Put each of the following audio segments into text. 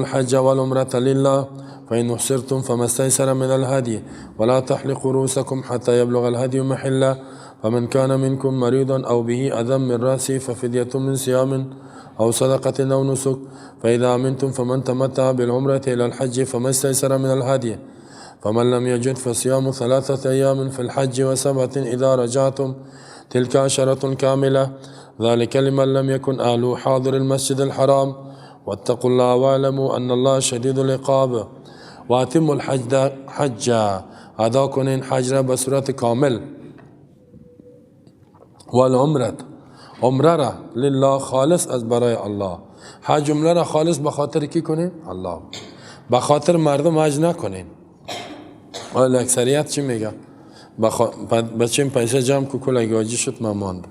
الحج والعمرة لله فإن أحصرتم فما استيسر من الهدي ولا تحلقوا رؤوسكم حتى يبلغ الهدي محله فمن كان منكم مريضا أو به أذى من رأسه ففدية من صيام أو صدقة أو نسك فإذا أمنتم فمن تمتع بالعمرة إلى الحج فما استيسر من الهدي فمن لم يجد فصيام 3 أيام في الحج و7 إذا رجعتم تلك 10 كاملة ذلك لمن لم يكن أهله حاضر المسجد الحرام واتقوا الله واعلموا أن الله شديد العقاب. واتموا الحج حجا، ادا کنین حج را به صورت کامل، والعمرة عمره را لله خالص از برای الله. حج عمره را خالص به خاطر کی کنین؟ الله. به خاطر مردم حج نکنین. ولی اکثریت چی میگه؟ بچیم پیسه جمع کو، کل حاجی شد ما ماندم.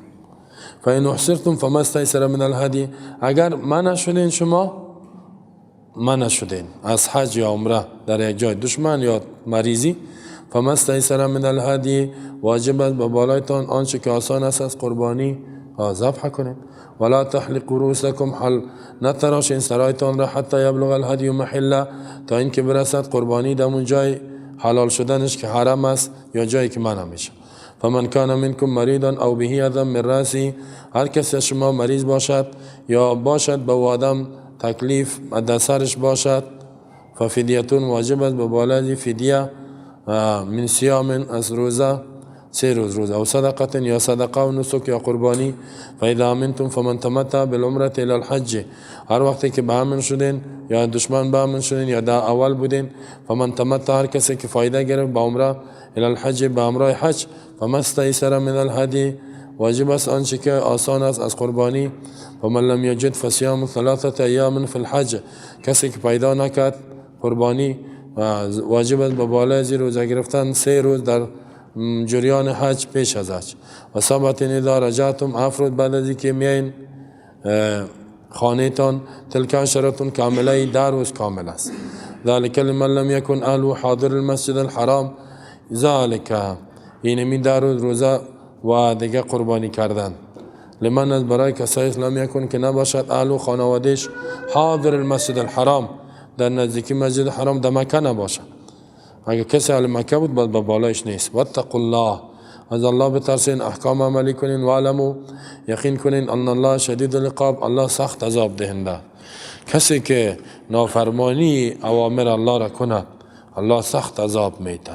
فإن أحصرتم فما استيسر من الهدي، اگر منع شدین، شما منع شدین از حج یا عمره در یک جای، دشمن یا مریضی، فما استيسر من الهدي واجب است به بالایتان آنچه که آسان است از قربانی ذبح کنید. ولا تحلقوا رؤوسكم حل نتراشین سرایتان را حتی یبلغ الهدی محله، تا اینکه برسد قربانی در اون جای حلال شدنش که حرم است یا جایی که منع میشه. فمن کان منکم مریضا او به اذى من رأسه، هر کسی از شما مریض باشد یا باشد به آدم تکلیف در سرش باشد، ففدیة واجب است به بالای فدیه، من صيام از روزه، 3 روز روزه، او صدقة یا صدقه، و نسک یا قربانی. فاذا امنتم فمن تمتع بالعمرة الى الحج، هر وقتی که به امن شدین یا دشمن به امن شدین یا در اول بودین، فمن تمتع هر کسی که فایده گرفت به عمره، الى الحج به همراه حج، فما استيسر من الهدي واجب است آنچه که آسان است از قربانی. ومن لم يجد فصيام 3 أيام في الحج، کسی که پیدا نکرد قربانی، واجب است به بالای ازی روزه گرفتن 3 روز در جریان حج، پیش از حج، و 7 اذا رجعتم 7 روز بعد از اینکه میایین خانه تان، تلك عشرة كاملة 10 روز کامل است. ذلك لمن لم يكن اهله حاضر المسجد الحرام، ذلك اینمی 10 روز روزه و دیگه قربانی کردن، لمن از برای کسایی لم يكن که نباشد، اهله خانوادهش، حاضر المسجد الحرام در نزدیکی مسجد حرام در مکه نباشد. اگه کسی اهل مکه بود باز به بالایش نیست. واتقوا الله از الله بترسین، احکام عملی کنین، واعلموا یقین کنین، ان الله شدید العقاب الله سخت عذاب دهنده. کسی که نافرمانی اوامر الله را کند الله سخت عذاب میده.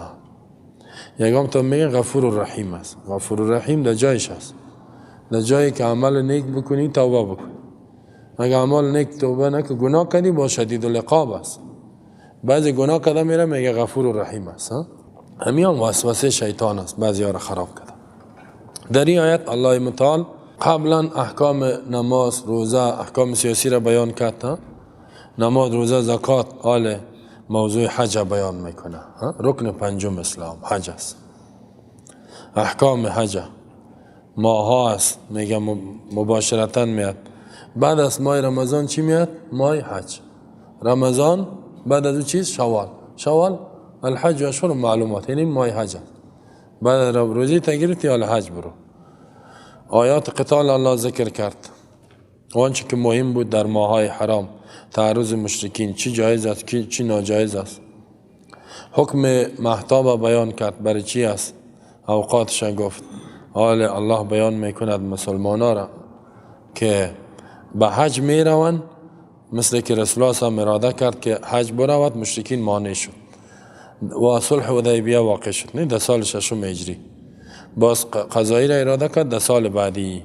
یگام تا میگه غفور الرحیم است. غفور الرحیم در جایش است، در جایی که عمل نیک بکنی، توبه بکنی. اگه عمل نیک توبه نکنی، گناه کردی، با شدید العقاب است. بعضی گناه کرده میره میگه غفور الرحیم است. همین هم وسوسه شیطان است، بعضی ها را خراب کرده. در این آیت الله متعال قبلا احکام نماز، روزه، احکام سیاسی را بیان کرد. نماز، روزه، زکات. حال موضوع حج بیان میکنه. رکن پنجم اسلام حج است. احکام حج، ماه است، میگه مباشرتا میاد بعد از ماه رمضان. چی میاد؟ ماه حج. رمضان بعد از او چیز؟ شوال. شوال الحج اشهر معلومات، یعنی ماه حج است. بعد روزی تا گرفتی حال حج برو. آیات قتال الله ذکر کرد، آنچه که مهم بود در ماهای حرام، تعرض مشرکین، چی جایز است، چی ناجایز است. حکم مهتاب بیان کرد، برای چی است، اوقاتش گفت. حال الله بیان میکند مسلمان را که به حج می روند، مثل که رسول الله صلی اراده کرد که حج برود، مشرکین مانع شد و صلح حدیبیه واقع شد، نه در سال ششم هجری. باز قضایی را اراده کرد در سال بعدی،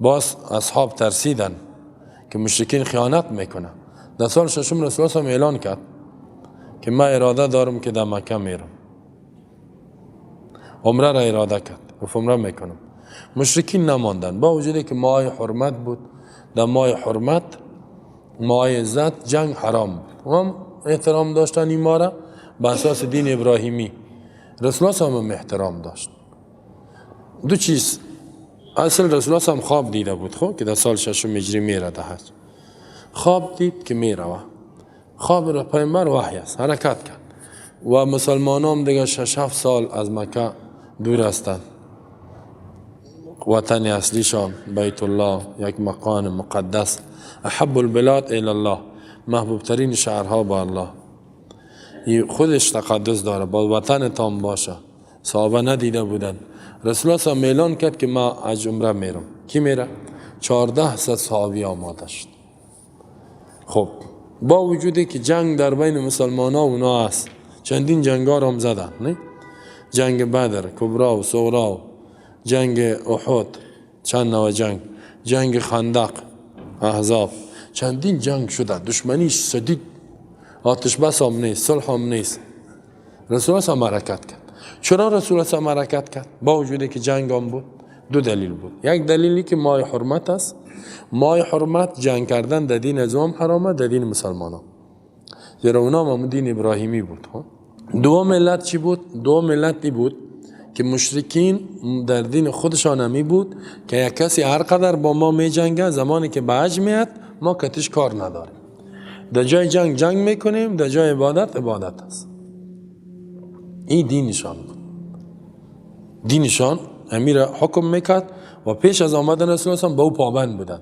باز اصحاب ترسیدن که مشرکین خیانت میکنه. در سال ششم رسول الله اعلان کرد که من اراده دارم که در مکه میرم. عمره را اراده کرد، گفت عمره میکنم. مشرکین نماندن، با وجودی که ماه حرمت بود. در ماه حرمت، ماه عزت، جنگ حرام بود. هم احترام داشتن این ماه را به اساس دین ابراهیمی. رسول الله هم احترام داشت. دو چیز، اصل رسول الله هم خواب دیده بود خب که در سال ششم هجری میره ده حج. خواب دید که میروه. خواب را پیامبر وحی است. حرکت کرد و مسلمان هم دیگه 6 7 سال از مکه دور هستند. وطن اصلیشان بیت الله، یک مکان مقدس، احب البلاد الى الله. محبوب ترین شهرها با الله، این خودش تقدس داره، با وطنتان باشه. صحابه ندیده بودن. رسول الله صلی اعلان کرد که ما حج عمره میرم. کی میره؟ 1400 صحابی آماده شد. خب با وجودی که جنگ در بین مسلمان ها و اونا هست، چندین جنگ ها را هم زدن، نه؟ جنگ بدر، کبرا و صغرا، جنگ احد، چند نوع جنگ، جنگ خندق، احزاب، چندین جنگ شده، دشمنی شدید، آتش بس هم نیست، صلح هم نیست. رسول الله هم حرکت کرد. چرا رسول الله هم حرکت کرد؟ با وجودی که جنگ هم بود، دو دلیل بود. یک دلیلی که ماه حرمت است. ماه حرمت جنگ کردن در دین ازوام حرامه، در دین مسلمان ها، زیرا اونا هم دین ابراهیمی بود. دوم علت چی بود؟ دوم علت ای بود که مشرکین در دین خودشان همی بود که یک کسی هر قدر با ما می جنگه، زمانی که به حج میاد ما کتش کار نداریم، در جای جنگ جنگ میکنیم، در جای عبادت عبادت است. این دینشان بود. دینشان امیر حکم میکرد و پیش از آمدن رسول الله با او پابند بودن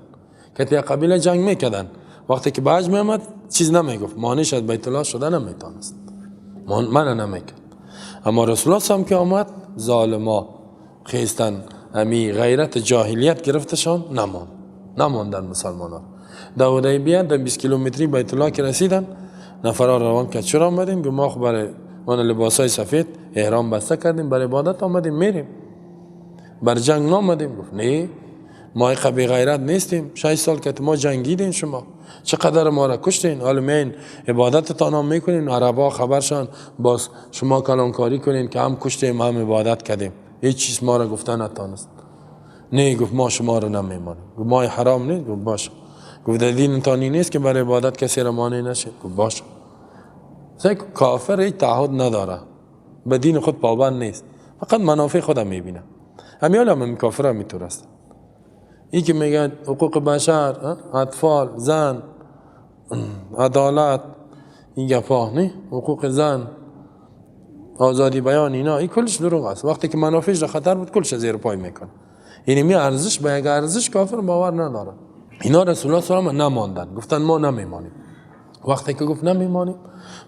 که یک قبیله جنگ میکردن. وقتی که به حج میآمد چیز نمیگفت، مانعش از بیت الله شده نمیتونست، منع نمیکرد. اما رسول الله هم که آمد، ظالما خیستن، امی غیرت جاهلیت گرفتشان، نماندن مسلمان ها. در حدیبیه در 20 کیلومتری بیت الله که رسیدن، نفرها روان کرد چرا آمدیم؟ گفت ما خو برای من لباسای سفید احرام بسته کردیم، برای عبادت آمدیم، میریم، بر جنگ نامدیم. گفت نه، ما بی غیرت نیستیم، 6 سال که ما جنگیدیم، شما چقدر ما را کشتین، حالا میین عبادتتان هم میکنین، عربا خبرشان باز شما کلانکاری کنین که هم کشتیم هم عبادت کردیم، هیچ چیز ما را گفته نتانست. نه، گفت ما شما را نمیمانیم. گفت ما حرام نیست؟ گفت باشه. گفت در دینتان نیست که برای عبادت کسی را مانع نشه؟ گفت باشه. کافر هیچ تعهد نداره، به دین خود پابند نیست، فقط منافع خودم میبینه. همیال هم کافر هم میتور است. این که میگن حقوق بشر، اطفال، زن، عدالت، این گپا نه، حقوق زن، آزادی بیان، اینا این کلش دروغ است. وقتی که منافعش در خطر بود کلش زیر پای میکنه. یعنی می ارزش به یک ارزش کافر باور نداره. اینا رسول الله صلی الله علیه و نماندن، گفتن ما نمیمانیم. وقتی که گفت نمیمانیم،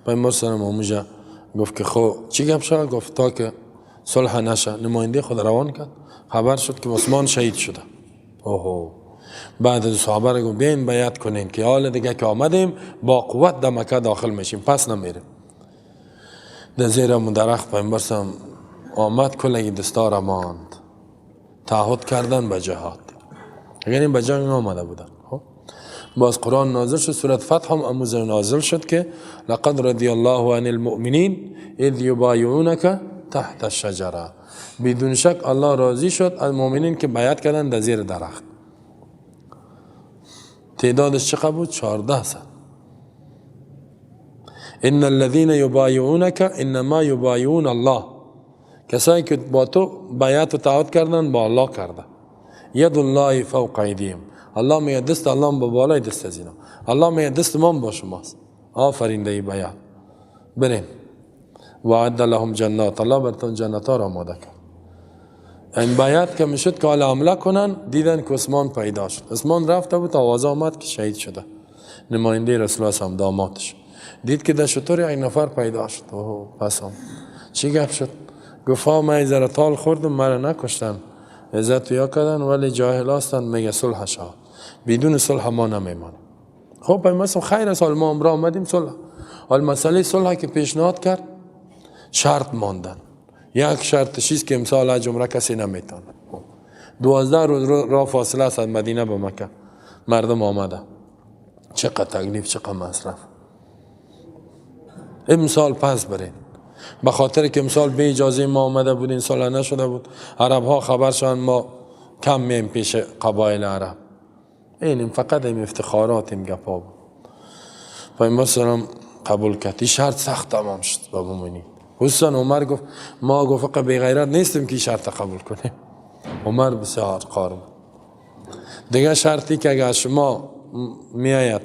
پیامبر صلی الله علیه و گفت که خب چی گپ شد؟ گفت تا که صلح نشه. نماینده خود روان کرد، خبر شد که عثمان شهید شده. اوهو. بعد از صحابه را گفت بیاین بیعت کنین که حال دیگه که آمدیم با قوت در مکه داخل میشیم، پس نمیریم. در زیر درخت پیامبر آمد، کلگی دستار ماند، تعهد کردن به جهاد، یعنی به جنگ آمده بودن. باز قرآن نازل شد، سورة فتح هم اموز نازل شد که لقد رضی الله عن المؤمنین اذ یبایعونک تحت الشجره. بدون شک الله راضی شد از مؤمنین که بیعت کردن در زیر درخت. تعدادش چقدر بود؟ 1400. ان الذين یبایعونک انما یبایعون الله، کسایی که با تو بیعت و تعهد کردن با الله کرده. ید الله فوق ایدیهم، الله میگه دست الله با بالای دست از اینا، الله میگه دست من با شماست. آفرین دی بیعت برین. وعد لهم جنات، الله برتون جنت ها را آماده کرد. این بیعت که میشد که حالا حمله کنن، دیدن که عثمان پیدا شد. عثمان رفته بود، آواز آمد که شهید شده. نماینده رسول الله هم دامادش دید که در شطور یک نفر پیدا شد. اوه پس هم چی گپ شد؟ گفت ما ذره تال خوردم، مرا نکشتن، عزت یا کردن، ولی جاهل هستند، میگه صلح شد، بدون صلح ما نمیمانیم. خب پیامبر خیر است، حال ما عمره آمدیم صلح. حال مسئله صلح که پیشنهاد کرد، شرط ماندن. یک شرطش است که امسال حج عمره کسی نمیتونه. 12 روز را فاصله است از مدینه به مکه، مردم آمده، چقدر تکلیف، چقدر مصرف. امسال پس برین، به خاطر که امسال به اجازه ما آمده بود، این سال نشده بود. عرب ها خبرشان ما کم میم پیش قبایل عرب، این فقط این افتخارات این گپا بود. پیامبر سلام قبول کرد. این شرط سخت تمام شد با مؤمنین. خصوصا عمر گفت ما گفت فقط بی غیرت نیستیم که شرط قبول کنیم. عمر بسیار قار بود. دیگه شرطی که اگر شما میآید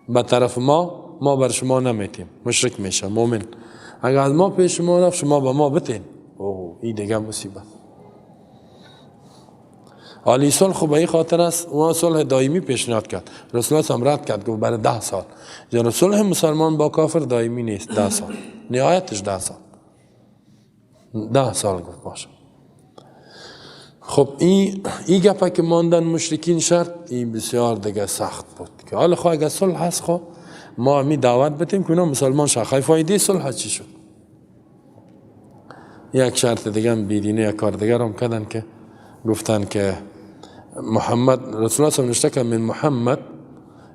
به طرف ما، ما بر شما نمیتیم، مشرک میشه مؤمن. اگر از ما پیش شما رفت، شما به ما بتین. اوه این دیگه مصیبت. حالی صلح خب به این خاطر است، او صلح دائمی پیشنهاد کرد، رسول الله هم رد کرد، گفت برای 10 سال. یعنی صلح مسلمان با کافر دائمی نیست، 10 سال، نهایتش 10 سال، 10 سال گفت باشه. خب این گپه که ماندن مشرکین شرط، این بسیار دیگه سخت بود که حالا خب اگه صلح هست خب ما می دعوت بتیم که اینا مسلمان شد، خیلی فایده صلح چی شد؟ یک شرط دیگه هم بیدینه، یک کار دیگه هم کردن که گفتن که محمد رسول الله نوشته که من محمد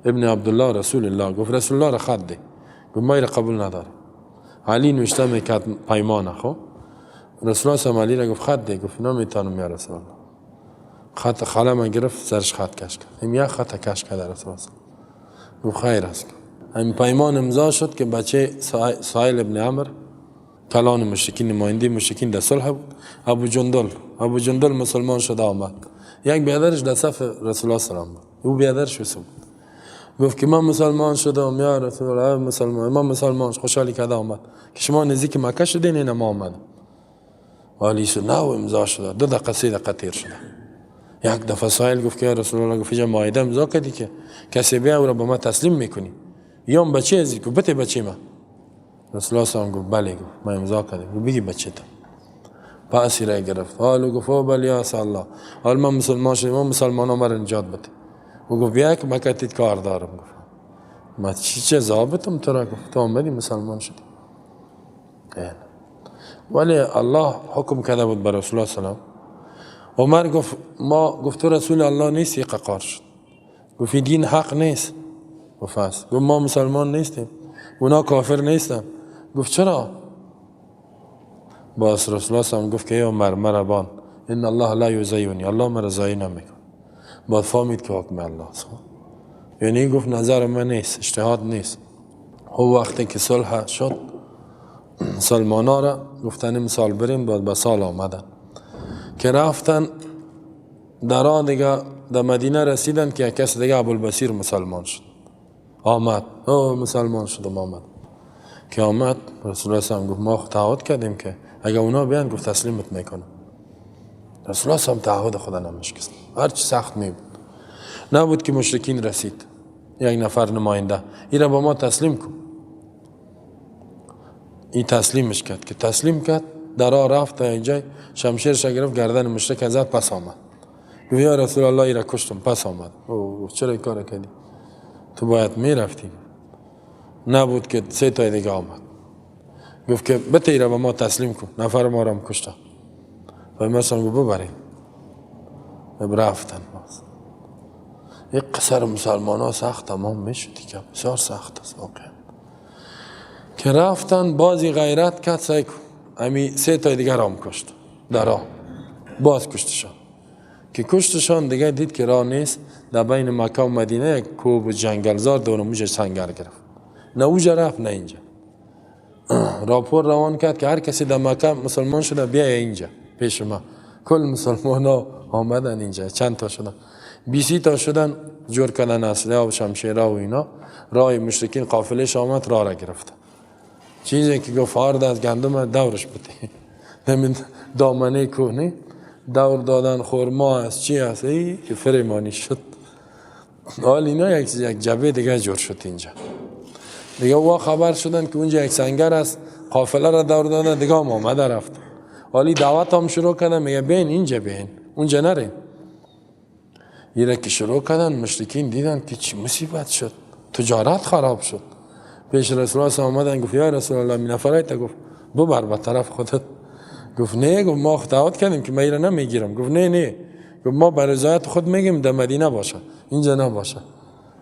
ابن عبدالله رسول الله، گفت رسول الله را خط ده، گفت ما را قبول نداره. علی نوشته میکرد پیمانه، خب رسول الله علی را گفت خط ده، گفت نمیتونم یا رسول الله. خط خاله گرفت سرش خط کش کرد، این یک خط کش کرد رسول الله، گفت خیر است. این پیمان امضا شد که بچه سهیل ابن عمر کلان مشرکین، نماینده مشرکین در صلح بود، ابو جندل مسلمان شده آمد، یک بیادرش در صف رسول الله سلام بود، او بیادرش بود، گفت که من مسلمان شدم یا رسول الله، مسلمان، من مسلمان، خوشحالی کرده آمد که شما نزدیک مکه شدین، اینا ما آمد. ولی شد نه امضا شده، 2 دقیقه 3 دقیقه تیر شده. یک دفعه سهیل گفت که یا رسول الله، گفت معاهده امضا کردی که کسی بیا او را به ما تسلیم میکنی، یا بچه ازی گفت بته بچه ما. رسول الله سلام گفت بله، گفت ما امضا کردیم، گفت بگی بچه تا. پاسی را گرفت، حالو گفت او بله یا الله، حال من مسلمان شدم، ما مسلمان ها مرا نجات بده. و گفت بیا که مکتیت کار دارم. گفت ما چی چه ضابطم تو را؟ گفت تو آمدی مسلمان شدی. ولی الله حکم کرده بود بر رسول الله سلام. عمر گفت ما، گفت تو رسول الله نیستی، ققار شد. گفت دین حق نیست. گفت هست. گفت ما مسلمان نیستیم، اونا کافر نیستن. گفت چرا؟ باز رسول الله سلام گفت که ای عمر مربان، ان الله لا یضیعنی، الله مرا ضایع نمیکنه. باز فهمید که حکم الله است. یعنی گفت نظر من نیست، اجتهاد نیست. خب وقتی که صلح شد مسلمانا را گفتن مثال بریم، باز به سال آمدن که رفتن در آن دیگه در مدینه رسیدن که یک کس دیگه ابوالبصیر مسلمان شد آمد، او مسلمان شدم آمد. که آمد رسول الله سلام گفت ما تعهد کردیم که اگه اونا بیان گفت تسلیمت میکنم. رسول الله سلام تعهد خدا نمیشکست، هرچی سخت می بود. نبود که مشرکین رسید یک نفر نماینده این را با ما تسلیم کن، این تسلیمش کرد که تسلیم کرد، در راه رفت تا اینجا شمشیرش گرفت گردن مشرک زد، پس آمد. گفت یا رسول الله ای را کشتم، پس آمد. او چرا این کار کردی؟ تو باید میرفتی. نبود که 3 تای دیگه آمد، گفت که بته ای را به ما تسلیم کن، نفر ما را هم کشتم. پیامبر گفت ببرین. رفتن باز. یک قصر مسلمان ها سخت تمام میشد دیگه، بسیار سخت است واقعا. که رفتن بازی غیرت کرد، سعی کن امی 3 تای دیگه را هم کشت در راه، باز کشتشان. که کشتشان دیگه دید که راه نیست، در بین مکه و مدینه یک کوه و جنگلزار دور موج سنگر گرفت، نه اوجا رفت نه اینجا. راپور روان کرد که هر کسی در مکه مسلمان شده بیای اینجا پیش ما. کل مسلمان ها آمدن اینجا، چند تا شدن، 20 تا شدن، جور کردن اسلحه و شمشیره و اینا. راه مشرکین قافلهش آمد، راه را گرفت. چیزی که گفت آرد از گندم دورش بده، همین دامنه کوه نه دور دادن، خرما است چی است، ای که فریمانی شد. حال اینا یک جبه دیگه جور شد اینجا دیگه. وا خبر شدن که اونجا یک سنگر است، قافله را دور دادن دیگه، هم آمده رفت. حالی دعوت هم شروع کردن، میگه بین اینجا، بین اونجا نرین. ایره که شروع کردن مشرکین دیدن که چی مصیبت شد، تجارت خراب شد. پیش رسول الله آمدن، گفت یا رسول الله می نفرایت، گفت ببر به طرف خودت. گفت نه، گفت ما دعوت کردیم که من ایره نمیگیرم. گفت نه نه، گفت ما بر رضایت خود میگیم در مدینه باشه، اینجا نباشه.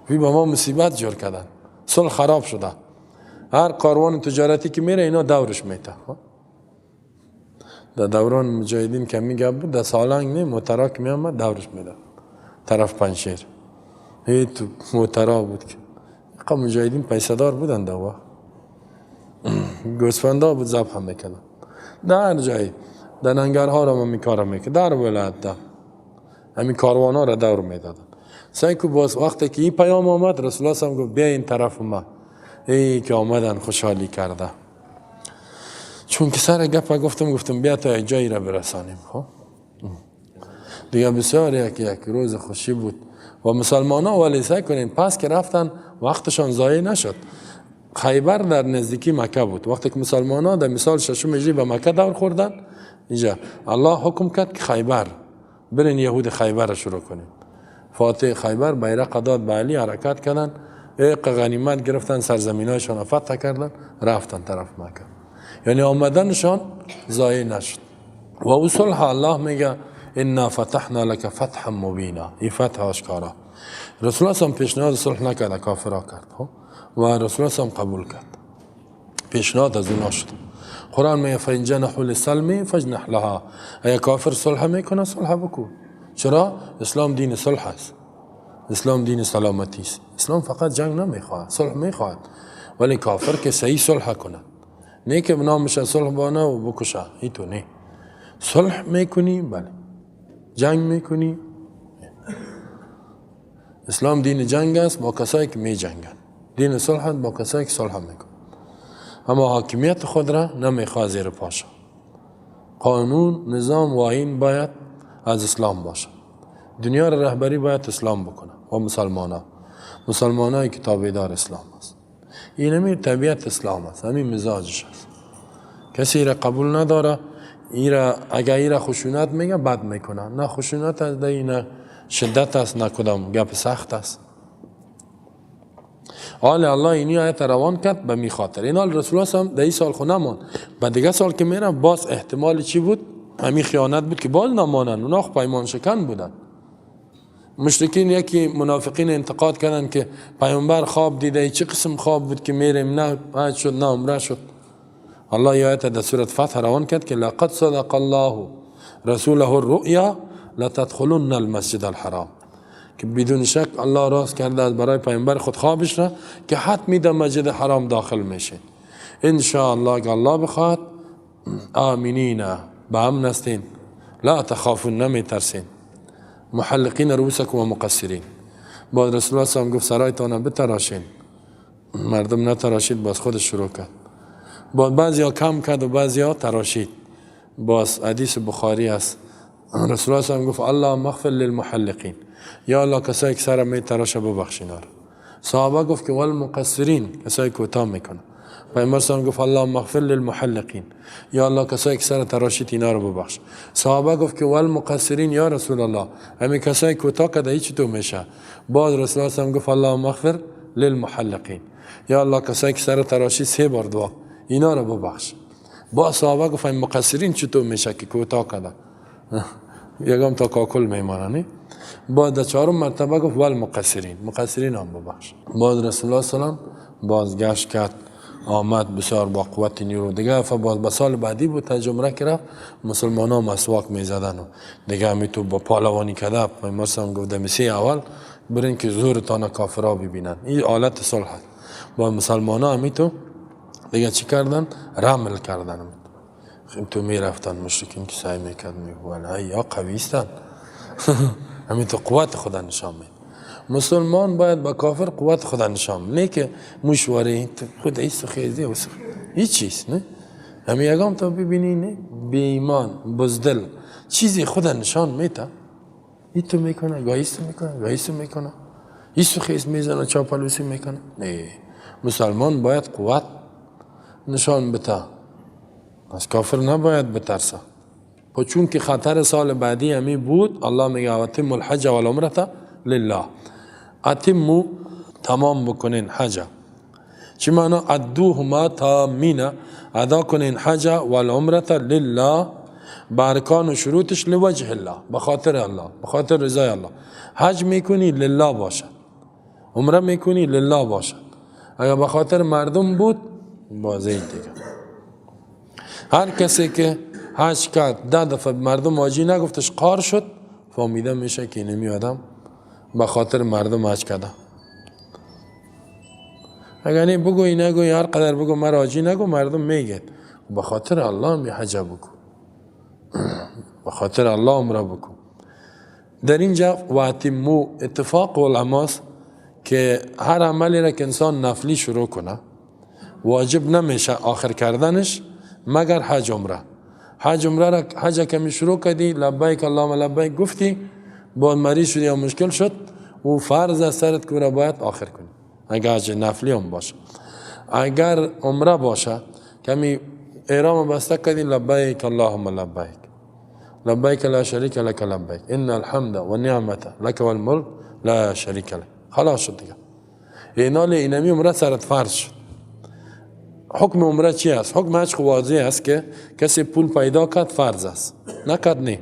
وی با ما مصیبت جور کردن، صلح خراب شده. هر کاروان تجارتی که میره اینا دورش میته. در دوران مجاهدین که میگه بود در سالنگ نه موترا که میامد دورش میداد طرف پنجشیر، هی تو موترا بود که مجاهدین پیسه دار بودن در وقت، گوسفندا بود ذبح هم میکردن در جایی، در ننگرها را می کار میکرد، در ولایت ده همین کاروان ها را دور میدادن. سعی کو باز وقتی که این پیام آمد رسول الله صلی گفت بیا این طرف ما، ای که آمدن خوشحالی کرده. چون که سر گپ گفتم بیا تا جایی را برسانیم. خب دیگه بسیار یک روز خوشی بود. و مسلمان ها ولی سعی کنین پس که رفتن وقتشان ضایع نشد. خیبر در نزدیکی مکه بود. وقتی که مسلمان ها در مثال ششم هجری به مکه دور خوردن، اینجا الله حکم کرد که خیبر برین یهود خیبر را شروع کنین. فاتح خیبر بیرق داد به علی، حرکت کردن، ایق غنیمت گرفتن، سرزمینایشان را فتح کردن، رفتن طرف مکه. یعنی آمدنشان ضایع نشد. و او صلح الله میگه انا فتحنا لك فتحا مبینا، این فتح آشکارا. رسول الله هم پیشنهاد صلح نکرد، کافرا کرد و رسول الله هم قبول کرد. پیشنهاد از اونا شد. قرآن میگه فإن جنحوا للسلم فاجنح لها، اگه کافر صلح میکنه صلح بکن. چرا؟ اسلام دین صلح است، اسلام دین سلامتی است. اسلام فقط جنگ نمیخواهد، صلح میخواهد. ولی کافر که صحیح صلح کنه، نه که نامش صلح بانه و بکشه، ای تو نه. صلح میکنی بله، جنگ میکنی. اسلام دین جنگ است با کسایی که می جنگن، دین صلح است با کسایی که صلح میکنن. اما حاکمیت خود را نمیخواد زیر پاشه. قانون، نظام و آیین باید از اسلام باشه. دنیا را رهبری باید اسلام بکنه و مسلمان ها، مسلمان هایی که تابعدار اسلام است. این همین طبیعت اسلام است، همین مزاجش است. کسی را قبول نداره، ایرا اگر ایرا خشونت میگه بد میکنه. نه خشونت از دی، نه شدت است، نه کدام گپ سخت است. حال الله اینی آیت روان کرد به می خاطر. این حال رسول الله هم در این سال خو نمان، به دیگه سال که میره باز احتمال چی بود؟ همین خیانت بود که باز نمانن. اونا خو پیمان شکن بودن. مشرکین یکی منافقین انتقاد کردن که پیامبر خواب دیده، چه قسم خواب بود که میریم، نه حج شد نه عمره شد. الله آیت در سورة فتح روان کرد که لقد صدق الله رسوله الرؤیا لتدخلن المسجد الحرام، که بدون شک الله راست کرده از برای پیامبر خود خوابش را که حتمی در مسجد حرام داخل میشه ان شاء الله که الله بخواد. آمینین، به امن هستین، لا تخافون، نمیترسین، محلقین رؤوسکم و مقصرین. بعد رسول الله صلی گفت سرایتان بتراشین، مردم نتراشید، باز خودش شروع کرد. بعد بعضیا کم کرد و بعضیا تراشید. باز حدیث بخاری است، رسول الله صلی گفت الله مغفر للمحلقین، یا الله کسایی که سر می تراشه ببخشین. صحابه گفت که والمقصرین، کسایی که کوتاه میکنه. پیامبر صلی گفت الله مغفر للمحلقین، یا الله کسایی که سر تراشید اینا رو ببخش. صحابه گفت که والمقصرین یا رسول الله، همین کسایی که کوتاه کرده هیچ تو میشه. باز رسول الله صلی گفت الله مغفر للمحلقین، یا الله کسایی که سر تراشید سه بار دعا اینا رو ببخش. با صحابه گفت این مقصرین چطور میشه که کوتاه کرده یکم تا کاکل میمانه. بعد در چهارم مرتبه گفت والمقصرین، مقصرین هم ببخش. بعد رسول الله صلی الله علیه و بازگشت کرد، آمد بسیار با قوت نیرو دیگه. باز به سال بعدی بود تجمره که رفت، مسلمان ها مسواک میزدن و دیگه همی تو با پالوانی کرده. پیامبر گفت دمیسی اول برین که زورتان کافرها ببینن. این حالت صلح با مسلمان ها همی تو دیگه چی کردن؟ رمل کردن. تو میرفتن مشرکین که سعی میکرد میگوین یا قویستن همین تو قوت خدا نشان میده. مسلمان باید با کافر قوت خدا نشان، نه که مشوره خود ایست خیزی و هیچ چیز نه. همین یگام تو ببینی نه بی ایمان بزدل چیزی خدا نشان میده، ای تو میکنه، گاهیست میکنه، گاهیست میکنه، ایست خیز میزنه، چاپلوسی میکنه. نه، مسلمان باید قوت نشان بده، از کافر نباید بترسه. و چون که خطر سال بعدی همی بود، الله میگه اتم الحج والعمره لله، اتمو تمام بکنین حج. چی معنا؟ ادوهما تامینا، ادا کنین حج والعمره لله، برکان و شروطش لوجه الله، بخاطر الله، بخاطر رضای الله. حج میکنی لله باشد، عمره میکنی لله باشد. اگر بخاطر مردم بود بازی دیگه. هر کسی که حج کرد 10 دفعه مردم حاجی نگفتش قار شد، فهمیده میشه که نمی آدم به خاطر مردم حج کرده. اگر نه بگوی نگوی، هر قدر بگو مرا حاجی نگو، مردم میگه به خاطر الله می حج بکن، به خاطر الله عمره بکن. در اینجا واتمو اتفاق علماست که هر عملی را که انسان نفلی شروع کنه واجب نمیشه آخر کردنش مگر حج عمره. حج عمره را حج کمی شروع کردی، لبیک اللهم لبیک گفتی، بعد مریض شدی یا مشکل شد، او فرض از سرت که را باید آخر کنی. اگر حج نفلی هم باشه، اگر عمره باشه کمی احرام بسته کردی، لبیک اللهم لبیک، لبیک لا شریک لک لبیک، ان الحمد و نعمت لک والملک لا شریک لک، خلاص شد دیگه. اینال اینمی عمره سرت فرض شد. حکم عمره چی است؟ حکم حج واضح است که کسی پول پیدا کرد فرض است، نکرد نه.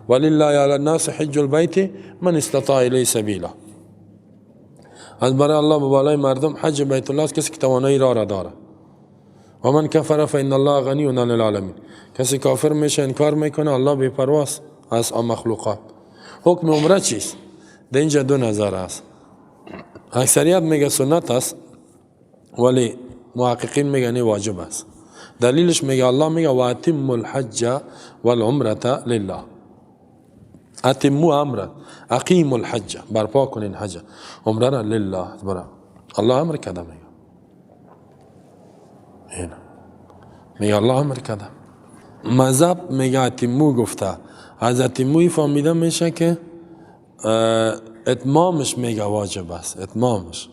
ولله علی الناس حج البیت من استطاع الیه سبیلا. از برای الله به بالای مردم حج بیت الله است کسی که توانایی را داره. و من کفر فان الله غنی عن العالمین. کسی کافر میشه انکار میکنه، الله بی پرواست از مخلوقات. حکم عمره چیست؟ در اینجا دو نظر است. اکثریت میگه سنت است، ولی محققین میگه نه واجب است. دلیلش میگه الله میگه و اتم الحج والعمره لله. اتمو امر، اقیم الحج، برپا کنین حج عمره را لله، برا الله امر کرده. میگه اینا میگه الله امر کرده. مذهب میگه اتمو گفته، از اتموی فهمیده میشه که اتمامش میگه واجب است، اتمامش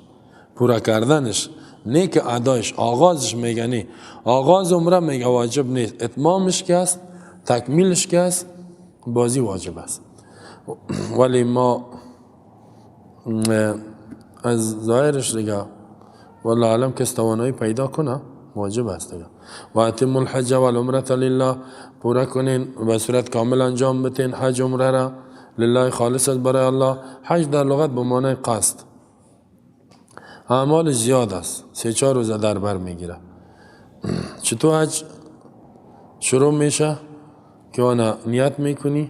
پورا کردنش، نه که ادایش، آغازش میگه نه، آغاز عمره میگه واجب نیست، اتمامش که است، تکمیلش که است، بازی واجب است. ولی ما از ظاهرش دیگه والله عالم کس توانایی پیدا کنه واجب است دیگه. و اتم الحج والعمره لله، پورا کنین به صورت کامل انجام بتین حج عمره را، لله خالص است برای الله. حج در لغت به معنای قصد، اعمال زیاد است، 3-4 روز در بر میگیره. چطور حج شروع میشه که آن نیت میکنی،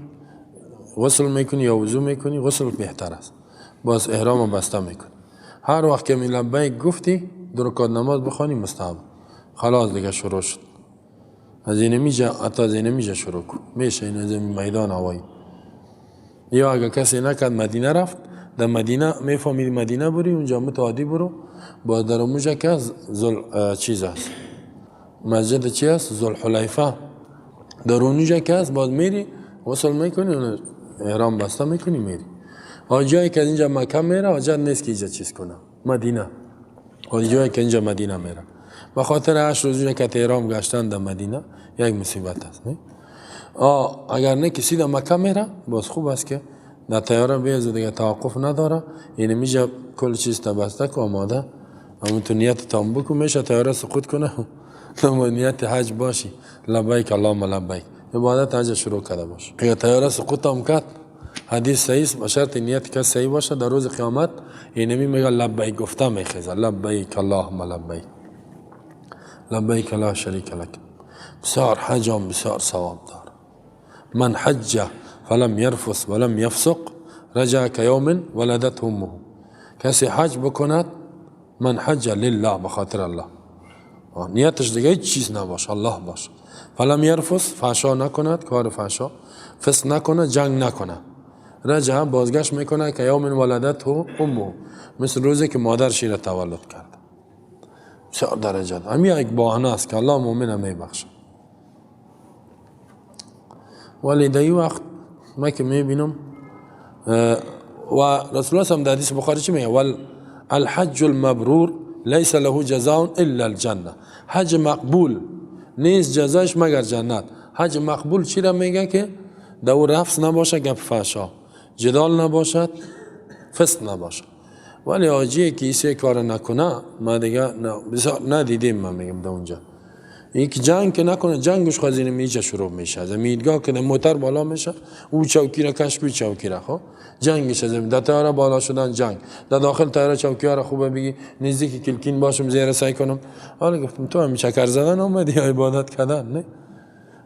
غسل میکنی یا وضو میکنی، غسل بهتر است، باز احرام بسته میکنی. هر وقت که می لبیک گفتی 2 رکعت نماز بخوانی مستحب، خلاص دیگه شروع شد. از این میجه حتی از این میجه شروع کن میشه، این از میدان هوایی. یا اگر کسی نکرد مدینه رفت، در مدینه میفهمید مدینه بری، اونجا متعادی برو، با در اونجا که زل چیز است، مسجد چی است، ذوالحلیفه، در اونجا که است باز میری غسل میکنی، احرام بسته میکنی میری. جایی که اینجا مکه میره حاجت نیست که اینجا چیز کنه، مدینه. جایی که اینجا مدینه میره به خاطر 8 روز که احرام گشتن در مدینه یک مصیبت است. نه اگر نه کسی در مکه میره باز خوب است که در طیاره بیز دیگه توقف نداره، یعنی میشه کل چیز تا بسته که آماده، همون تو نیت تام بکن، میشه طیاره سقوط کنه تو نیت حج باشی، لبیک اللهم لبیک، عبادت حج شروع کرده باش. اگر طیاره سقوط هم کرد، حدیث صحیح است، به شرط نیت که صحیح باشه، در روز قیامت یعنی میگه لبیک گفته میخیزه، لبیک اللهم لبیک، لبیک لا شریک لک. بسیار حج هم بسیار ثواب داره. من حج فلم يرفث ولم يفسق رجع كيوم ولدته امه. کسی حج بکند، من حج لله، بخاطر الله، نیتش دیگه هیچ چیز نباشه، الله باشه. فلم يرفث، فحشا نکند، کار فحشا، فسق نکنه، جنگ نکنه، رجع بازگشت میکنه که یوم ولدته امه، مثل روزی که مادر شیر تولد کرد. بسیار درجه همین یک بهانه است که الله مؤمن میبخشه. ولی در این وقت ما که میبینم و رسول الله در حدیث بخاری چی میگه؟ ول الحج المبرور لیس له جزاء الا الجنه. حج مقبول نیست جزایش مگر جنت. حج مقبول چی را میگه؟ که در او رفس نباشه، گپ فحشا، جدال نباشد، فسق نباشد. ولی آجیه که ایسه کار نکنه، ما دیگه ندیدیم. من میگم در اونجا یک جنگ که نکنه، جنگش خزینه میجه شروع میشه، از میدگاه که موتر بالا میشه، او چوکی را کشف، او چوکی را خب جنگش از در طیاره بالا شدن جنگ، در داخل طیاره چوکی را خوبه بگی نزدیک کلکین باشم زیر سعی کنم. حالا گفتم تو هم چکر زدن اومدی یا عبادت کردن؟ نه،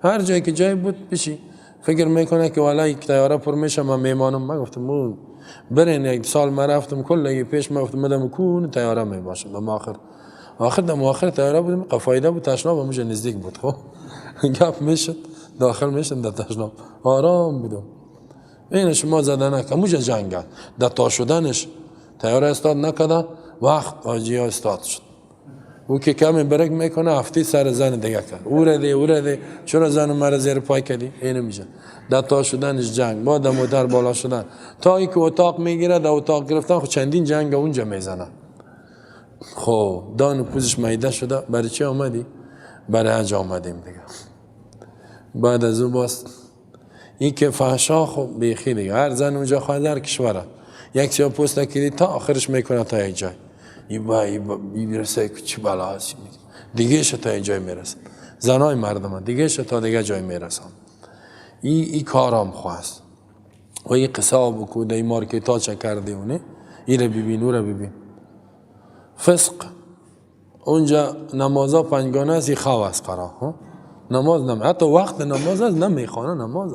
هر جایی که جای بود بشی. فکر میکنه که والا یک طیاره پر میشه من میمانم. من گفتم اون برین یک سال من رفتم کل پیش من گفتم مدام کون طیاره می باشم. دم آخر آخر دم آخر طیاره بودیم، قفایده بود، تشناب همونجا نزدیک بود، خب گپ میشد داخل میشدم در تشناب آرام بودم. این شما زده نکن همونجا جنگ در تا شدنش طیاره استاد نکرده، وقت آجی ها استاد شد. او که کمی برک میکنه هفته سر زن دیگه کرد. او را ده چرا زن مرا زیر پای کردی؟ اینو میشه. در تا شدنش جنگ، با در موتر بالا شدن. تا اینکه اتاق میگیره، در اتاق گرفتن خب چندین جنگ اونجا میزنه. خب دان و پوزش میده شده. برای چی آمدی؟ برای حج آمدیم دیگه. بعد از او باز این که فحشا خب بیخی دیگه، هر زن اونجا خواهد در کشوره یک سیاه پوست نکردی تا آخرش میکنه تا یک جای ای با ای میرسه که چی بلا هست دیگه تا یک جای میرسه. زنای مردم دیگه تا دیگه جای میرسن. ای کارام خواست و این قصه بکو در مارکت ها چه کرده اونه ای رو ببین او رو ببین. فسق اونجا نمازا پنجگانه است، ای خو است قرار نماز نمی، حتی وقت نماز است نمیخوانه نماز.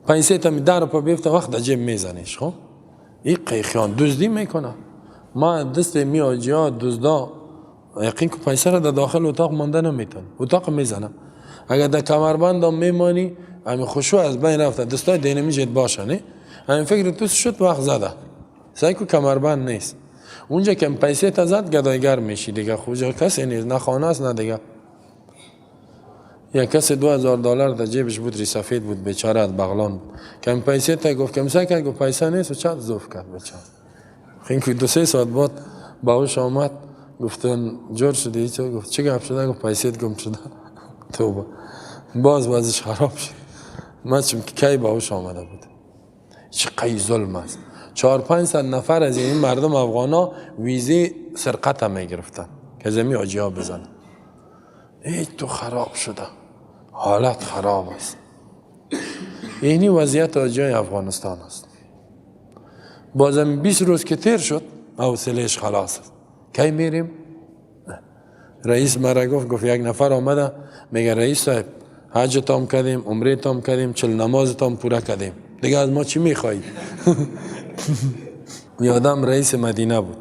پیسه تا می در پا بیفته وقت عجیب میزنیش. خب این قیخیان دزدی میکنه. ما دست می آجیا دزدا یقین که پیسه را در داخل اتاق مانده نمیتون، اتاق میزنه. اگر در کمربند هم میمانی همین خشوع از بین رفته، دستای دینمی جد باشه نه همین فکر تو شد وقت زده سعی کو کمربند نیست. اونجا که پیسه تا زد گدایگر میشی دیگه. خب کسی نیست، نه خانه است نه دیگه. یک کسی $2000 در جیبش بود، ری سفید بود بیچاره از بغلان بود. کم پیسه تا گفت کم سعی کرد گفت پیسه نیست و چند زوف کرد بیچاره. خین که 2-3 ساعت بعد باهوش آمد گفتن جور شده چه؟ گفت چه گپ شده؟ گفت پیسه گم شده. توبه باز وضعش خراب شد. من چون که کی باهوش آمده بود. چه قی ظلم است. 400-500 نفر از این مردم افغانا ویزه سرقت هم میگرفتن که زمین آجیا بزنن. ای تو خراب شده، حالت خراب است. اینی وضعیت آجیای افغانستان است. بازم 20 روز که تیر شد حوصله‌اش خلاص است. کی میریم؟ رئیس مرا گفت یک نفر آمده میگه رئیس صاحب حج تام کردیم، عمره تام کردیم، 40 نماز تام پورا کردیم، دیگه از ما چی میخوایی؟ یادم رئیس مدینه بود،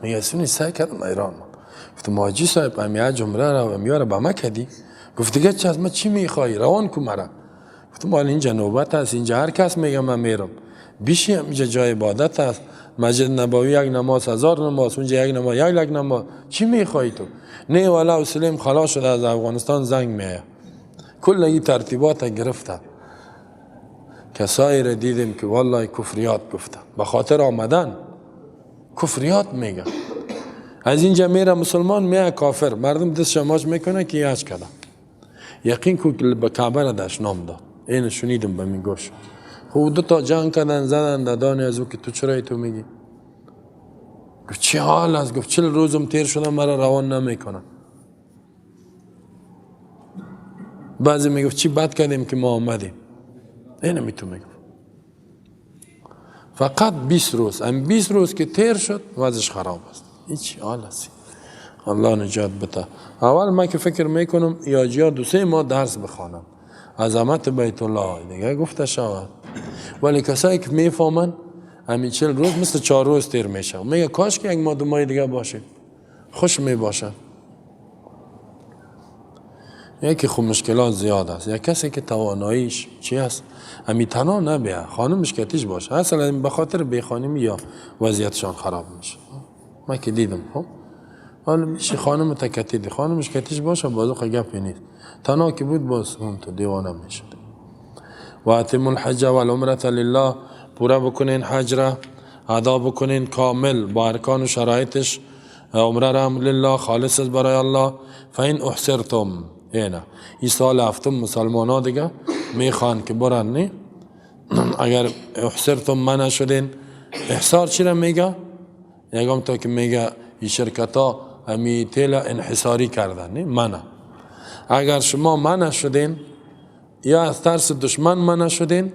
میگه سونی سعی کردم ایران. گفتم حاجی صاحب امی حج عمره را و میاره به ما کردی؟ گفت دیگه چه از ما چی میخوایی؟ روان کو مرا. گفتم حالا اینجا نوبت است، اینجا هر کس میگه من میرم، بیشی اینجا جای عبادت است، مسجد نبوی یک نماز 1000 نماز، اونجا یک نماز 1 لک نماز، چی میخوایی تو؟ نه والا سلیم خلاص شده از افغانستان زنگ میایه. کل این ترتیبات گرفته. کسایی را دیدیم که والله کفریات گفته، به خاطر آمدن کفریات میگه. از اینجا میره مسلمان میه کافر، مردم دست شماش میکنه که حج کرده. یقین کو که به کعبه را دشنام داد. اینو شنیدم به می گوش. خب دو تا جنگ کردن زدن دادان از او که تو چرا تو میگی؟ گفت چه حال است؟ گفت 40 روزم تیر شده مرا روان نمیکنه. بعضی میگفت چی بد کردیم که ما آمدیم. اینو می تو میگفت. فقط 20 روز، ام 20 روز که تیر شد وضعش خراب است. این چی حال است؟ الله نجات بده. اول من که فکر میکنم یا جیا 2-3 ماه درس بخوانم عظمت بیت الله دیگه گفته شود. ولی کسایی که میفهمن همین 40 روز مثل 4 روز تیر میشه، میگه کاش که 1 ماه 2 ماه دیگه باشه، خوش میباشن. یکی خب مشکلات زیاد است. یک کسی که تواناییش چی است همین تنها نبیه، خانمش کتیش باشه، اصلا به خاطر بی خانمی یا وضعیتشان خراب میشه. من که دیدم خب حالا میشه خانم تکتی خانمش کتیش باشه بازو خو گپی نیست، تنها که بود باز هم تو دیوانه میشد. و اتم الحج والعمره لله، پورا بکنین حج را، ادا بکنین کامل با ارکان و شرایطش. عمره را هم لله خالص است برای الله. فین احصرتم، اینه این سال هفتم مسلمان ها دیگه میخوان که برن نه. اگر احصرتم منع شدین، احصار چی را میگه؟ یکم تا که میگه این شرکت ها همی تیل انحصاری کردن، نه منع. اگر شما منع شدین یا از ترس دشمن منع شدین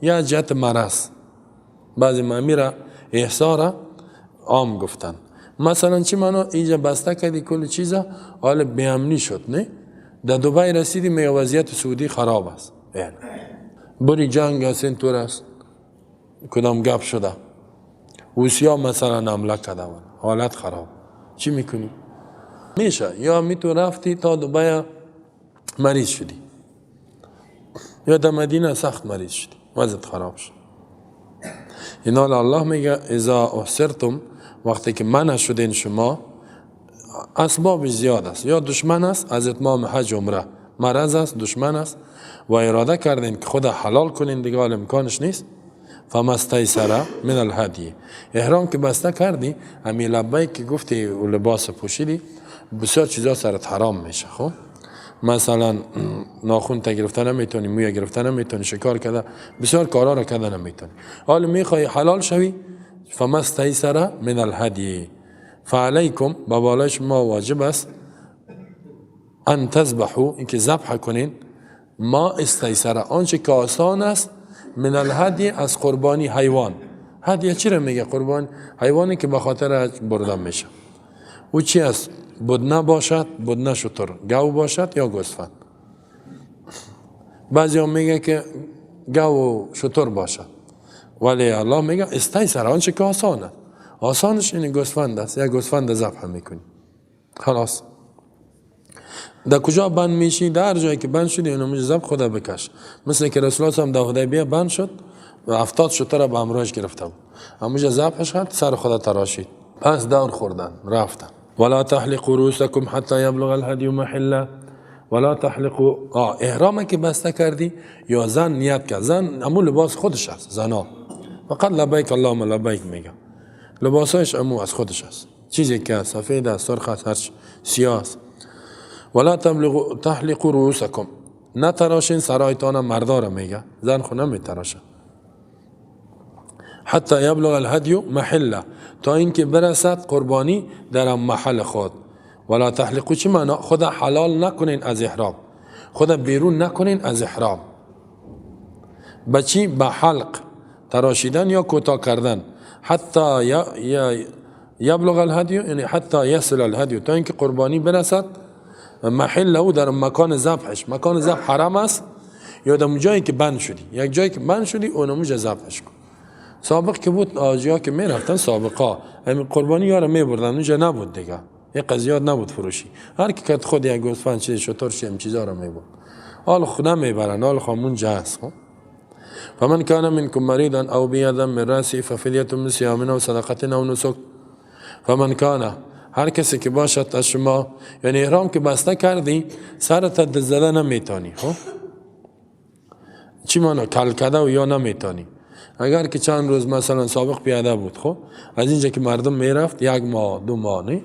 یا از جهت مرض، بعضی معمی احصار عام گفتن. مثلا چی معنا؟ اینجا بسته کردی کل چیزا، حال بیامنی شد نه؟ در دبی رسیدی میگه وضعیت سعودی خراب است، یعنی بری جنگ است، اینطور است، کدام گپ شده، روسیا مثلا حمله کرده، حالت خراب، چی میکنی؟ میشه یا می تو رفتی تا دبی مریض شدی، یا در مدینه سخت مریض شدی، وضعیت خراب شد. اینا الله میگه اذا احصرتم، وقتی که منع شدین شما اسباب زیاد است، یا دشمن است از اتمام حج عمره، مرض است، دشمن است و اراده کردین که خود حلال کنین، دیگه حال امکانش نیست. فما استیسر من الهدی، احرام که بسته کردی، امی لبیک که گفتی و لباس پوشیدی، بسیار چیزا سرت حرام میشه. خب مثلا ناخون تا گرفته نمیتونی، موی گرفته نمیتونی، شکار کرده، بسیار کارا رو کرده نمیتونی. حالا میخوای حلال شوی، فما استیسر من الهدی فعلیکم، به بالای شما واجب است ان تذبحوا، اینکه ذبح کنین، ما استیسر، آنچه که آسان است، من الهدی، از قربانی حیوان. هدیه چی رو میگه؟ قربان حیوانی که به خاطر بردن میشه. او چی است؟ بدنه باشد، بدنه شتر، گاو باشد یا گوسفند. بعضی هم میگه که گاو و شتر باشد، ولی الله میگه استیسر، آنچه که آسانه. آسانش این گوسفند است، یا گوسفند ذبح میکنی خلاص. در کجا بند میشی؟ در جایی که بند شدی اونم ذبح خدا بکش. مثل که رسول الله هم در حدیبیه بند شد و 70 شتر به همراهش گرفته بود، همونجا ذبحش کرد، سر خدا تراشید، پس دور خوردن رفتن. ولا تحلقوا رؤوسكم حتى يبلغ الهدي محله. ولا تحلقوا، احرام که بسته کردی یا زن نیت کرد، زن همون لباس خودش است، زنا فقط لبیک اللهم لبیک میگه، لباسش امو از خودش است، چیزی که سفید است، سرخ است، هر سیاه است. ولا تحلقوا رؤوسكم، نتراشین سرایتان، مردا را میگه، زن خو نمیتراشه. حتی یبلغ الهدی محله، تا اینکه برسد قربانی در محل خود. ولا تحلقوا چی معنا؟ خود حلال نکنین از احرام، خود بیرون نکنین از احرام. به چی؟ به حلق، تراشیدن یا کوتاه کردن. حتی یبلغ الهدی، یعنی حتی یصل الهدی، تا اینکه قربانی برسد محله او، در مکان ذبحش. مکان ذبح حرام است یا در جایی که بند شدی، یک جایی که بند شدی اونموجا ذبحش کن. سابق که بود آجیا که میرفتن سابقا همین قربانی ها رو میبردن، اونجا نبود دیگه، یک قضیات نبود فروشی، هر کی که خود یک گوسفند چیز شتر چه چیزا رو میبرد، حال خود نمیبرن، حال خامون جاست. فمن كان منكم مريضا او به اذى من راسه ففدية من صيام او صدقة او نسك. فمن كان، هر کسی که باشد از شما، یعنی احرام که بسته کردی سرت دست زده نمیتونی، خب چی مانا کل کده و یا نمیتونی. اگر که چند روز مثلا سابق پیاده بود، خب از اینجا که مردم میرفت یک ماه دو ماه، نه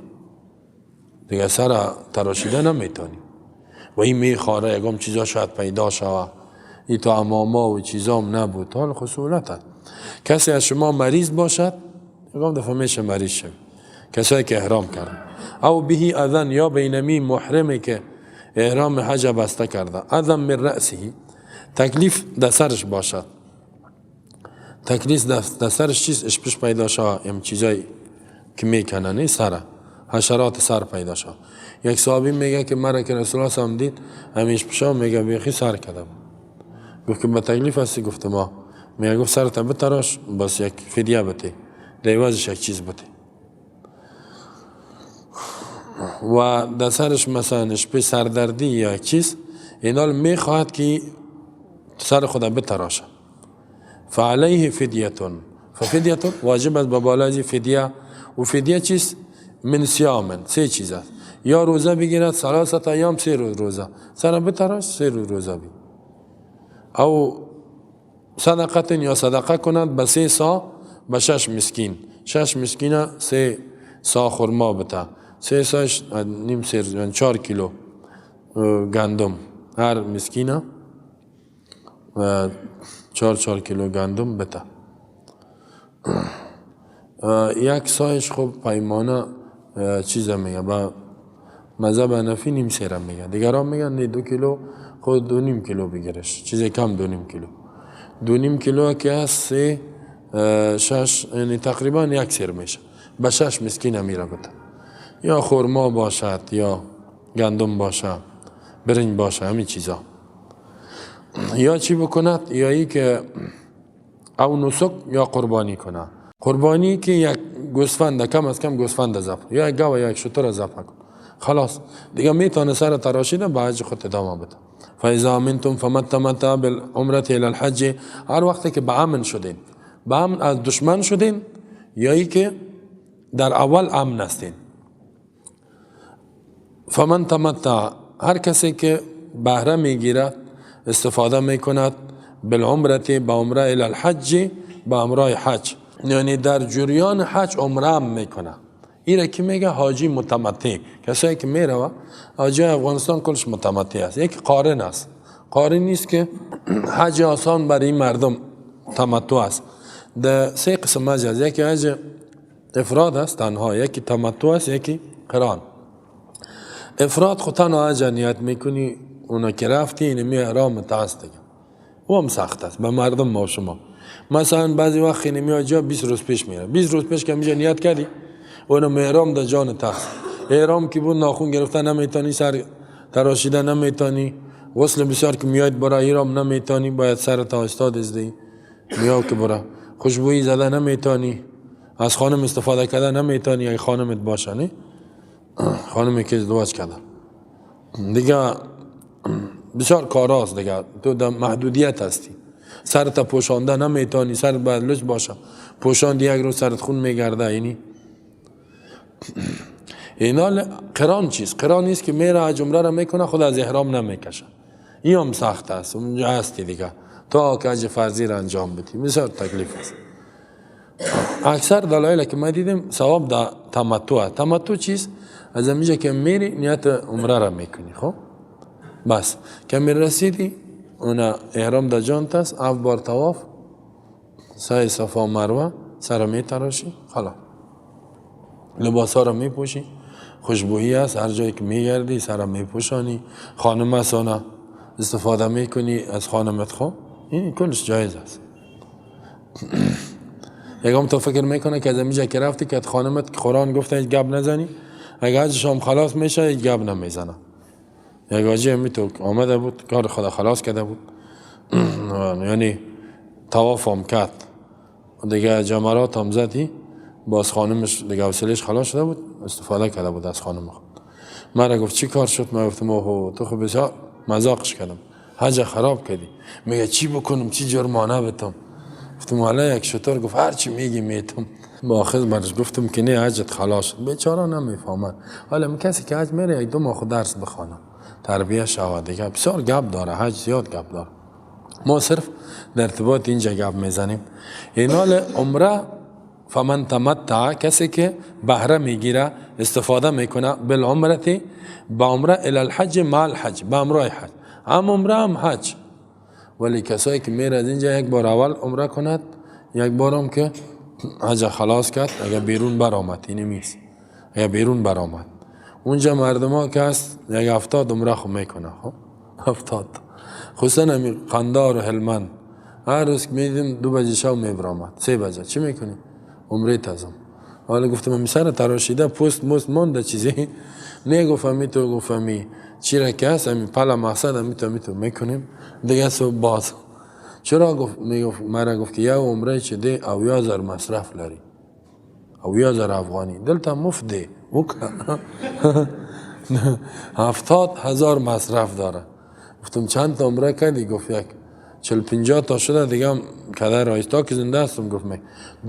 دیگه سر تراشیده نمیتونی و این میخواره یکم چیزا شاید پیدا شوه، این تو اماما و چیزام نبود، حال خصولت. کسی از شما مریض باشد، یکم دفعه میشه مریض شد، کسایی که احرام کردن، او بهی اذن، یا بینمی محرمی که احرام حج بسته کرده، اذن من رأسه، تکلیف در سرش باشد، تکلیف در سرش چیز اشپش پیدا شد، ام چیزایی که میکنه نه سره، حشرات سر پیدا شد. یک صحابی میگه که مرا که رسول الله صلی دید همیش پشا میگه بیخی سر کرده بود، گفت که به تکلیف هستی؟ گفت ما. میگه گفت سرت بتراش بس یک فدیه بده، دیوازش یک چیز بده. و در سرش مثلا اشپی سردردی یا یک چیز، اینال میخواهد که سر خود بتراشه. فعلیه فدیتون، ففدیتون واجب است به بالای فدیه. و فدیه چیست؟ من صیام، سه چیز است، یا روزه بگیرد ثلاثه ایام، سه روز روزه سر بتراش، سه روز روزه بگیر، او صدقه، یا صدقه کند به سه سا به 6 مسکین، 6 مسکین 3 سا خرما بته، 3 ساش نیم سیر، 4 کیلو گندم، هر مسکینه 4 کیلو گندم بته. یک سایش خب پیمانه چیز میگه، با مذهب حنفی نیم سیره میگه، دیگران میگن نه 2 کیلو، خود 2.5 کیلو بگیرش، چیز کم 2.5 کیلو، 2.5 کیلو که هست 3 6، یعنی تقریبا یک سیر میشه، به 6 مسکین میره بده، یا خرما باشد یا گندم باشه، برنج باشه، همین چیزا. یا چی بکند؟ یا ای که او نسک یا قربانی کنه. قربانی که یک گوسفند، کم از کم گوسفند ذبح، یا یک گاو یا یک شتر ذبح کن، خلاص دیگه میتونه سر تراشیده به حج خود ادامه بده. فاذا امنتم فمن تمتع بالعمرة الى الحج، هر وقتی که به امن شدین، به امن از دشمن شدین یا ای که در اول امن هستین، فمن تمتع، هر کسی که بهره میگیرد، استفاده میکند، بالعمره به عمره، الی الحج به عمره حج، یعنی در جریان حج عمره هم میکنه. ایره که میگه حاجی متمتع، کسایی که میروه حاجی افغانستان کلش متمتع است. یکی قارن است، قارن نیست که حج آسان برای این مردم تمتع است. در سه قسم حج است، یکی حج افراد است تنها، یکی تمتع است، یکی قران. افراد خود تنها حج نیت میکنی، اونا که رفتی اینمی احرام است دیگه، او هم سخت است به مردم ما شما. مثلا بعضی وقت اینمی حاجی 20 روز پیش میره، 20 روز پیش که میشه نیت کردی، اونم احرام در جان تخت، احرام که بود ناخون گرفته نمیتونی، سر تراشیده نمیتونی، غسل بسیار که میاید برای احرام نمیتونی، باید سر تا استاد ازدی میاو که برا خوشبویی زده نمیتونی، از خانم استفاده کرده نمیتونی، اگه خانمت باشه، نه خانمی که ازدواج کرده دیگه، بسیار کاراست دیگه، تو در محدودیت هستی، سرت پوشانده نمیتونی، سر باید لچ باشه، پوشاندی یک روز سرت خون میگرده. اینی اینا قران چیست؟ قران نیست که میره حج عمره را میکنه، خود از احرام نمیکشه، این هم سخت است، اونجا هستی دیگه تا که حج فرضی را انجام بدی، بسیار تکلیف است. اکثر دلایل که ما دیدیم ثواب در تمتع. تمتع چیست؟ از اینجا که میری نیت عمره را میکنی، خب بس که میرسیدی اون احرام در جانت است، 7 بار طواف، سعی صفا مروه، سر میتراشی، خلاص لباس ها را میپوشی، خوشبویی است، هر جایی که میگردی سر میپوشانی، خانم است استفاده میکنی از خانمت، خب این کلش جایز است. یکم تو فکر میکنه که از اینجا که رفتی که خانمت قرآن گفته هیچ گپ نزنی، اگه حج شام خلاص میشه هیچ گپ نمیزنه. یک حاجی همی تو آمده بود کار خدا خلاص کرده بود، یعنی طواف هم کرد دیگه، جمرات هم زدی، باز خانمش دیگه حوصله‌اش خلاص شده بود، استفاده کرده بود از خانم خود. مرا گفت چی کار شد؟ من گفتم اوه تو خب بسیار مذاقش کردم، حج خراب کردی. میگه چی بکنم، چی جرمانه بتم؟ گفتم والا یک شطور. گفت هر چی میگی میتم. با آخر برش گفتم که نه حجت خلاص شد. بیچاره نمیفهمد. حالا کسی که حج میره یک دو ماه خود درس بخوانه، تربیه شود دیگه، بسیار گپ داره حج، زیاد گپ داره. ما صرف در ارتباط اینجا گپ میزنیم. این حال عمره فمن تمتع، کسی که بهره میگیره، استفاده میکنه، بالعمره با عمره، الی الحج مع الحج با عمره حج، هم عمره هم حج. ولی کسایی که میره از اینجا یک بار اول عمره کند، یک بارم که حج خلاص کرد، اگر بیرون برآمد، اینی نیست، اگر بیرون برآمد اونجا مردم ها که هست یک 70 عمره خو میکنه، خب 70، خصوصا همی قندار و هلمند، هر روز که میدیم 2 بجه شب میبرآمد، 3 بجه چی میکنی؟ عمره تازم. حالا گفتم همی سر تراشیده پوست موست مانده چیزی نه، گفت همی تو، گفت همی چی را که هست همی پلا مقصد همی تو همی تو میکنیم دیگه صبح باز. چرا؟ گفت میگفت مرا گفت که یه عمره چه ده او یا زر مصرف لري، او یا زر افغانی دلتا مفت ده 70,000 مصرف داره. گفتم چند تا عمره کردی؟ گفت یک 40-50 تا شده دیگه هم کده رایست تا که زنده هستم. گفت می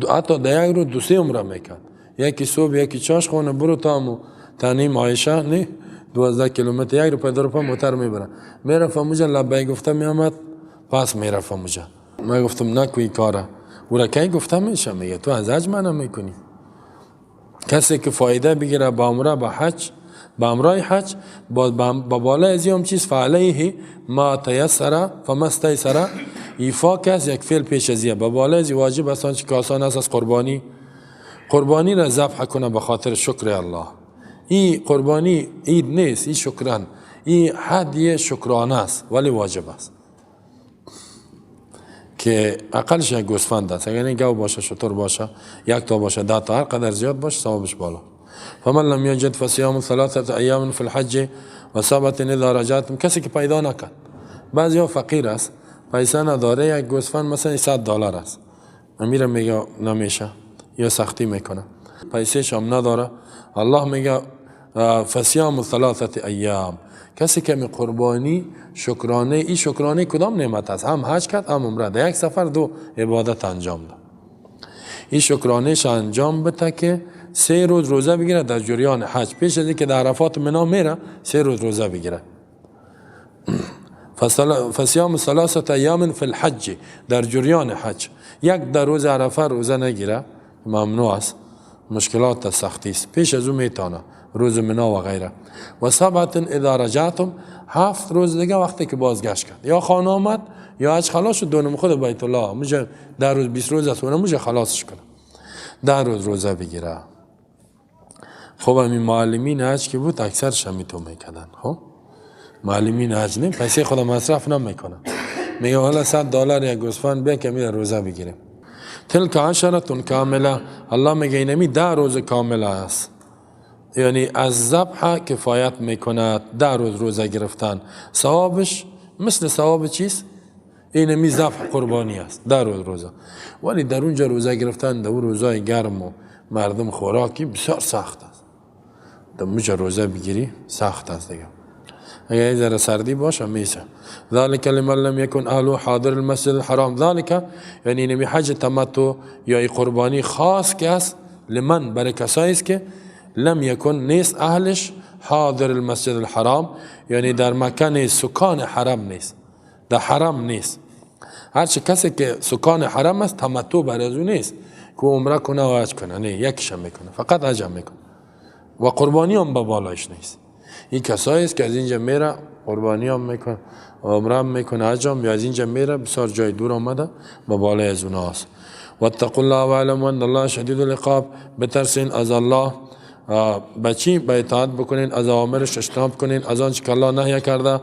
حتی در یک رو 2-3 عمره میکرد، یکی صبح یکی چاش خونه برو تا همو تنیم عایشه نه 12 کیلومتر، یک رو پیدا رو پا موتر میبره، میرفت موجه لبه گفته میامد پس میرفت موجه. من گفتم نکوی کاره، او را کی گفته میشه؟ میگه تو از حج منع میکنی. کسی که فایده بگیره با عمره با حج با امرای حج با بالای از هم چیز فعلیه ما تیسر فما استیسر، ایفا کس یک فعل پیش ازیه با بالای از واجب است آنچه که آسان است از قربانی، قربانی را ذبح کنه به خاطر شکر الله. این قربانی عید نیست، این شکران، این هدیه شکرانه است ولی واجب است که اقلش یک گوسفند است، اگر این گاو باشه شتر باشه یک تا باشه 10 تا، هر قدر زیاد باشه ثوابش بالا. فمن لم یجد فصیام 3 ایام فی الحج و 7 اذا رجعتم، کسی که پیدا نکرد، بعضی ها فقیر است پیسه نداره، یک گوسفند مثلا $100 است، امیر میگه نمیشه یا سختی میکنه، پیسه شام نداره، الله میگه فصیام 3 ایام، کسی که می قربانی شکرانه، این شکرانه کدام نعمت است؟ هم حج کرد هم عمره، در یک سفر 2 عبادت انجام داد. این شکرانهش انجام بده که 3 روز روزه بگیره در جریان حج، پیش از اینکه در عرفات منا میره 3 روز روزه بگیره. فصیام 3 ایام فی الحج، در جریان حج. یک در روز عرفه روزه نگیره، ممنوع است، مشکلات سختی است، پیش از او میتونه روز منا و غیره. و 7 اذا رجعتم، 7 روز دیگه وقتی که بازگشت کرد، یا خانه آمد یا حج خلاص شد، دونم خود بیت الله مجه در روز 20 روز است، اونم مجه خلاصش کنه، 10 روز روزه بگیره. خب همین معلمین حج که بود اکثرش همیتو میکردن. خب معلمین حج نه پیسه خود مصرف نمیکنن، میگه حالا $100 یک گوسفند بیا که میره روزه بگیریم. تلک عشرة کامله، الله میگه اینمی 10 روز کامله است، یعنی از ذبح کفایت میکند. 10 روز روزه گرفتن ثوابش مثل ثواب چیست؟ اینمی ذبح قربانی است، 10 روز روزه. ولی در اونجا روزه گرفتن در روزای گرم و مردم خوراکی بسیار سخت است، در اونجا روزه بگیری سخت است دیگه. اگر یه ذره سردی باشه میشه. ذلك لمن لم يكن اهله حاضر المسجد الحرام، ذلك یعنی اینمی حج تمتع یا قربانی خاص که است، لمن برای کسایی است که لم یکن نیست اهلش حاضر المسجد الحرام، یعنی در مکه نیست، سکان حرم نیست، در حرم نیست. هرچه کسی که سکان حرم است تمتع بر از او نیست که عمره کنه و حج کنه، نه یکیش هم میکنه، فقط حج هم میکنه و قربانی هم به بالایش نیست. این کسایی است که از اینجا میره قربانی هم میکنه، عمره هم میکنه، حج هم، یا از اینجا میره بسیار جای دور آمده به بالای از اونها است. واتقوا الله واعلموا ان الله شدید العقاب، بترسین از الله، بچی به اطاعت بکنین، از اوامرش اجتناب کنین، از آنچه که الله نهی کرده.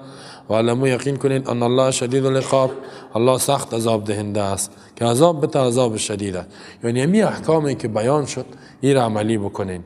و علمو یقین کنین ان الله شدید العقاب، الله سخت عذاب دهنده است که عذاب به عذاب شدید است. یعنی همی احکامی که بیان شد این را عملی بکنین.